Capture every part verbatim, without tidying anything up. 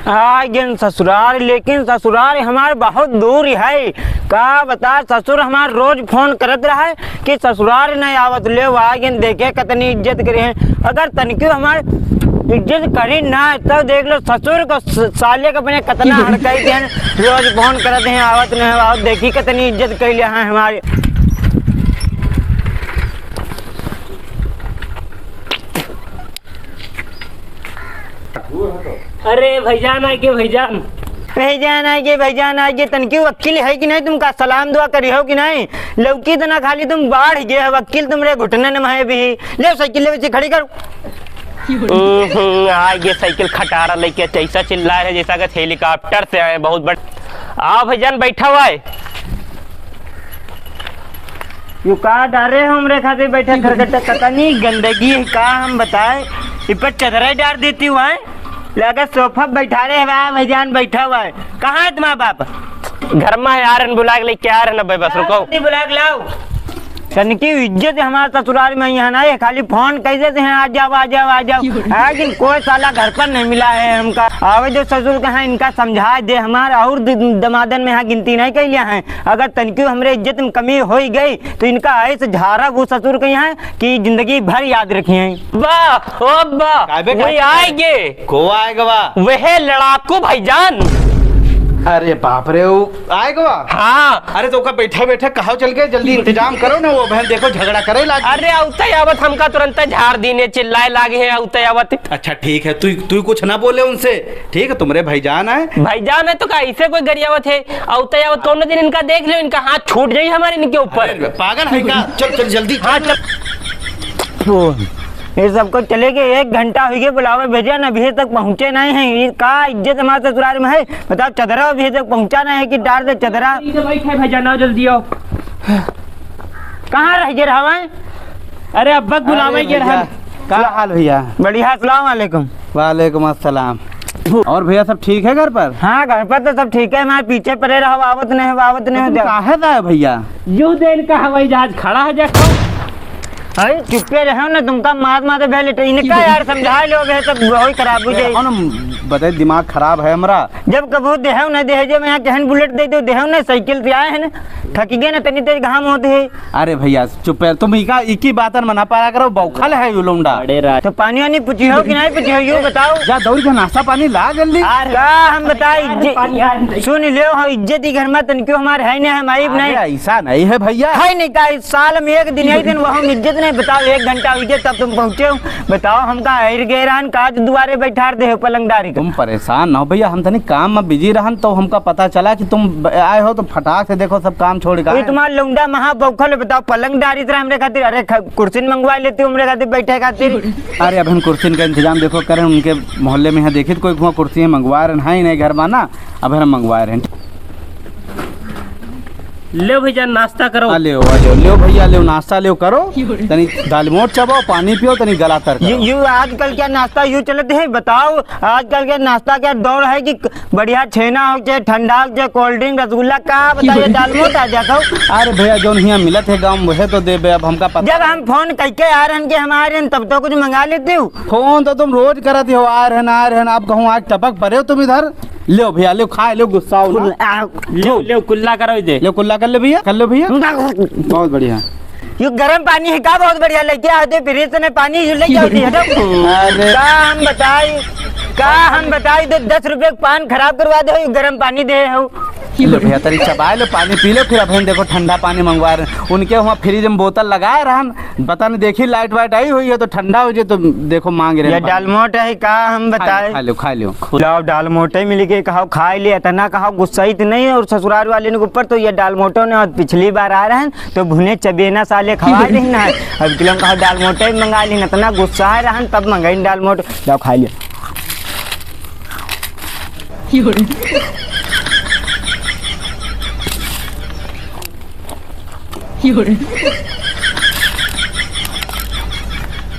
आ गेन ससुरार, लेकिन ससुरार हमार बहुत दूर है। का बता, ससुर हमार रोज फोन करत रहे कि ससुरार नहीं आवत। ले, आ गेन, देखे कितनी इज्जत करे हैं। अगर तनिको हमार इज्जत करी ना, तो देख लो ससुर को, स-, साले को अपने कितना हड़काई देन। रोज फोन करत हैं, आवत नहीं, आवत, देखी कितनी इज्जत कैले हैं हमारी। अरे भैजान आगे, भैजान। भैजान आगे, भैजान आगे, तनकी वकील है कि नहीं? तुमका सलाम दुआ करी हो कि नहीं? लौकी तना खाली तुम बाढ़ गए हो, वकील तुमरे घुटने में है भी। ले साइकिल ले, खड़ी करो। हम्म, आगे साइकिल खटारा लेके ऐसा चिल्ला रहे जैसा कि हेलीकॉप्टर से आए, बहुत बड़। आओ भैजान, बैठा हुआ है। यू का डारे हो हमरे खातिर बैठा खरकट्टा, कतनी गंदगी है, का हम बताए। इ पर चदरा डार देती हुआ है, लगा सोफा बैठा रहे हवा, भैजान बैठा हुआ है। कहाँ है तुम्हारा बाप? घर में है, आ रहे हैं, बुला के लेके आ रहे हैं। अबे बस रुको। जल्दी बुला के लाओ। तनकी इज्जत हमारे ससुराल में यहाँ नहीं है, खाली फोन कैसे से हैं, आ जाओ, आ जाओ, आ जाओ। लेकिन कोई साला घर पर नहीं मिला है हमका। आवे जो ससुर के हैं, इनका समझा दे, हमारे और द-, दमादन में यहाँ गिनती नहीं कैलिया है। अगर तनकी हमरे इज्जत में कमी होई गई, तो इनका ऐसे झारा वो ससुर के यहाँ कि जिंदगी भर याद रखिए। वाह, ओ अब्बा, काय बे, वही काय? आएगे। को आएगा बा? वह लड़ाकू भैजान। अरे बाप रे, वो आएगा बा? हाँ। अरे तो ओका बैठा बैठा कहाँ चल गए? जल्दी इंतजाम करो ना, वो बहन देखो झगड़ा करे लागी। अरे अउते आवत हमका तुरंत झाड़ दीने, चिल्लाए लागे हैं अउते आवत। अच्छा ठीक है, तू, तू कुछ ना बोले उनसे, ठीक है? तुम्हारे भाईजान आए। भाईजान है तो का इसे कोई गरियावत है? अउते आवत कौन दिन इनका देख लो, इनका हाथ छूट जाई हमारे इनके ऊपर। अरे पागल है का? चल, चल जल्दी हाँ, चल। चल। ये सबको चले गए, एक घंटा हो गया बुलावे भेजे ना, अभी तक पहुँचे नहीं हैं। ये का इज्जत हमारे ससुराल में है? बताओ, चदरा अभी तक पहुँचा नहीं है कि डार दे चदरा। इधर बैठे भैया, ना जल्दी आओ। कहाँ रह गए रहवे? अरे अब्बा बुलावे अरे गए भैया, रहन। का हाल भैया? बढ़िया, अस्सलाम वालेकुम। वालेकुम अस्सलाम। और भैया सब ठीक है घर पर? हाँ, घर पर तो सब ठीक है, हमारे पीछे पड़े रहो, आवत नहीं हो, आवत नहीं हो, तुम जाओ। काहे जाए भैया? यू देन का हवाई जहाज खड़ा है, देखो। अरे चुप्पे रहो ना, तुमका मार मार भेले तो इनका यार समझा लो, बे सब वही खराब हो जाए। अरे, ना, बताए दिमाग खराब है हमरा। जब कबो देहव ना देहजे, मैं यहाँ कहन बुलेट दे दो, देहव ना साइकिल से आए हैं ना, थक गए ना, तनी तेज घाम होते है। अरे भैया चुप है, तुम इका, इकी बातन मना पारा करो, बौखल है यू लौंडा। अरे रात। तो पानी वानी पूछी हो कि नहीं पूछी हो, यू बताओ। जा दौड़ के नाश्ता पानी ला जल्दी। अरे का हम बताई, इज्जत, पानी आ रहा है। सुन ले हो, इज्जत ही घर में तनक्यों हमारे है नहीं, हम आइब अरे नहीं। ऐसा नहीं है भैया। है नहीं का, इस साल में एक दिन, एक दिन वो हम इज्जत नहीं, बताओ, एक घंटा हुई गया तब तुम पहुँचे हो, बताओ, हमका आइर गए रहन, काज दुआरे बैठार दे हो पलंगदारी का। तुम परेशान ना हो भैया, हम तनी काम में बिजी रहन, तो हमका पता चला कि तुम ब-, आए हो, तो फटाक से देखो सब काम छोड़ के ये आए। तुम्हारा लौंडा महा बौखल है, बताओ, पलंगदारी तरह हमरे खातिर, अरे ख-, कुर्सी मंगवा लेती हो हमरे खातिर, बैठे खातिर। अरे अब हम कुर्सी का इंतजाम देखो करें, उनके मोहल्ले में यहाँ देखी तो कोई हुआ कुर्सी मंगवा रहे हैं, नहीं घर में ना, अब हम मंगवा रहे हैं। ले भैया, नाश्ता करो। आ, ले, आ, ले, ले भैया, ले, नाश्ता ले, करो। तनी दाल मोट चबाओ, पानी पियो, तनी गला तर करो। यू, यू आजकल क्या नाश्ता यू चलत है, बताओ, आजकल के नाश्ता क्या दौर है कि क-, बढ़िया छेना हो चाहे ठंडा हो चाहे कोल्ड ड्रिंक, रसगुल्ला, का बताइए, दाल मोट आ जाता हो। अरे भैया, जौन हियाँ मिलत है गाँव में, वहे तो देबे, अब हमका पता। जब हम फोन करके आ रहे हैं कि हम आ रहे हैं, तब तो कुछ मंगा लेते हो। फोन तो तुम रोज करत हो, आ रहे हैं, आ रहे हैं, अब कहूँ आज टपक पड़े हो तुम इधर। ले भैया, ले, खा ले, गुस्सा हो ना। कुल-, आ, ले, ले, कुल्ला करो इधर। ले, कुल्ला कर ले भैया, कर ले भैया। बहुत बढ़िया। यू गरम पानी है का? बहुत बढ़िया, लेके आते फ्रिज से पानी, यू लेके आती है। अरे। का हम बताई, का हम बताई, तो दस रुपये का पान खराब करवा दे हो, यू गरम पानी दे हो। ले भैया, तनी चबाए लो, पानी पी लो, फिर अब हम देखो ठंडा पानी मंगवा रहे हैं। उनके वहाँ फ्रिज में बोतल लगाए रहन, पता नहीं देखी लाइट वाइट आई हुई है तो ठंडा हो जाए, तो देखो मांग रहे ये हैं पानी। दाल मोट है का हम खा लो, बताए? खा लो, खा लो। लाओ, दाल मोटे मिल के कहो, खाए ले, इतना कहो, गुस्साइत नहीं। और ससुराल वाले के ऊपर तो ये दाल मोटो ने, और पिछली बार आ रहे हैं, तो भुने चबेना साले खवा रही ना है। अब किलो कहो, दाल मोटे मंगा ली, इतना गुस्सा है रहन, तब मंगाई दाल मोट। लाओ, खा ले।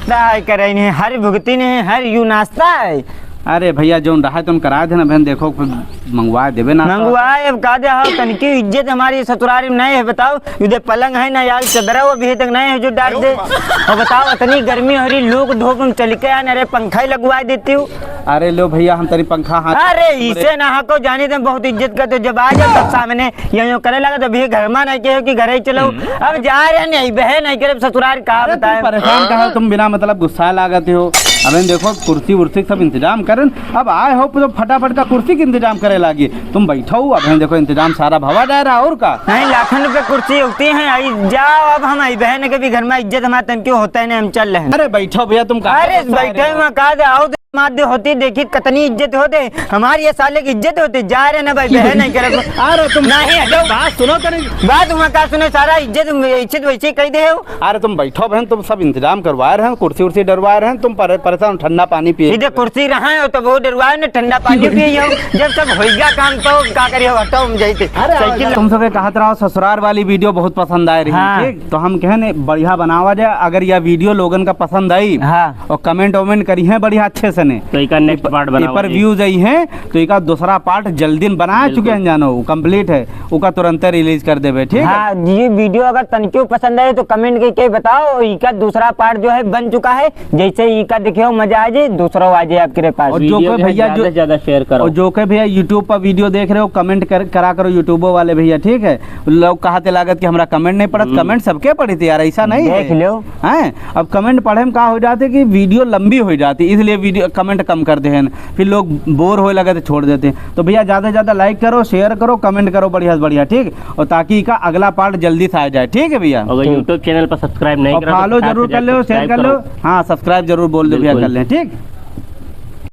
दाई करे नहीं, हर भुगती नहीं, हर यू नाश्ता है। अरे भइया, जउन रहा है तउन कराए देना बहन, देखो, फिर मंगवाए देबे ना। मंगवाए, अब का दे, हाँ, तनिकी इज्जत हमारी ससुरारी में नहीं है, बताओ। इधर पलंग है ना यार, चदरा वो अभी तक नहीं है जो डाल दे। और बताओ, इतनी गर्मी हो रही, लू के धूप में चल के आए, अरे पंखा ही लगवाए देती हूँ। अरे लो भइया, हम तनी पंखा हाथ अरे, इसे ना हको, जानी तुम बहुत इज्जत करते हो। जब आ जाओ तब सामने यूं यूं करे लगा, तो अभी घर में नहीं कहो कि घर ही चलो। हम्म। अब जा रहे नहीं, बहन नहीं करे ससुरार, का अरे, तुम बताए। परेशान कहाँ हो? तुम बिना मतलब गुस्सा लागत हो। अबे देखो, कुर्सी उर्सी सब इंतजाम करन, अब आए हो तो फटाफट का कुर्सी के इंतजाम करे लागी। तुम बैठो, अबे देखो, इंतजाम सारा भवा जा रहा, और का? नहीं, लाखन रुपए कुर्सी होती है, आई जाओ, अब हम आई बहन के भी घर में इज्जत हमारे तन क्यों होता है, नहीं, हम चल रहे हैं। अरे बैठो भइया, तुम कहाँ अरे गुस्सा बैठे रहे हो? हुआ, कहा दे, आओ दे, मार दे होती, देखी कितनी इज्जत होते, हमारी ये साले की इज्जत होती, जा रहे ना भाई, बहन नहीं करे। अरे तुम नहीं, हटो। बात सुनो तो नहीं। बात हुआ का सुनो, सारा इज्जत इज्जत वैसे कह दे हो। अरे तुम बैठो बहन, तुम सब इंतजाम करवा रहे हैं, कुर्सी उर्सी डरवा रहे हैं, तुम परे-, परेशान, ठंडा पानी पिए। इधर कुर्सी रहा है तो वो डरवाए ने, ठंडा पानी पिए हो। जब सब होइगा काम तो का करिए, हटो हम जाइते। अरे साइकिल तुम सबके कहत रहो ससुरार वाली वीडियो बहुत पसंद आए रही, हाँ। ठीक? तो हम कहे ने बढ़िया बनावा जाए, अगर यह वीडियो लोगन का पसंद आई हाँ। और कमेंट वमेंट करी हैं बढ़िया अच्छे से ने। तो इका next part बनावा पर जाए। Views आई हैं तो इका दूसरा part जल्दी बना बिल्कुल। चुके हैं, जानो, वो complete है, उका तुरंत release कर देबे, ठीक है? हाँ, ये वीडियो अगर तनकियो पसंद आए तो कमेंट करके बताओ, इका दूसरा part जो है बन चुका है, जैसे इका देखियो मजा आ जाए, दूसरा आ जाए आपके पास। और जो वीडियो कोई जो है भइया ज्यादा जो से ज्यादा share करो। और जो कोई भइया YouTube पर वीडियो देख रहे हो, कमेंट कर, करा करो YouTube वाले भइया, ठीक है? लोग कहते लागत कि हमरा कमेंट नहीं पढ़त, हम्म। कमेंट सबके पढ़ी थे यार, ऐसा नहीं देख है। लो। हैं? अब कमेंट पढ़े में का हो जाते कि वीडियो लंबी हो जाती, इसलिए वीडियो, कमेंट कम कर दे हैं, फिर लोग बोर होए लगे तो छोड़ देते हैं। तो भइया ज्यादा से ज्यादा like करो, share करो, कमेंट करो बढ़िया से बढ़िया, ठीक? और ताकि इका अगला part जल्दी से आ जाए, ठीक है भइया? अगर ठीक। YouTube channel पर subscribe नहीं और करा तो follow फटाक जरूर से कर लो, share subscribe कर लो। करो। हाँ, subscribe जरूर बोल दो भइया, बिल्कुल। कर लें, ठीक?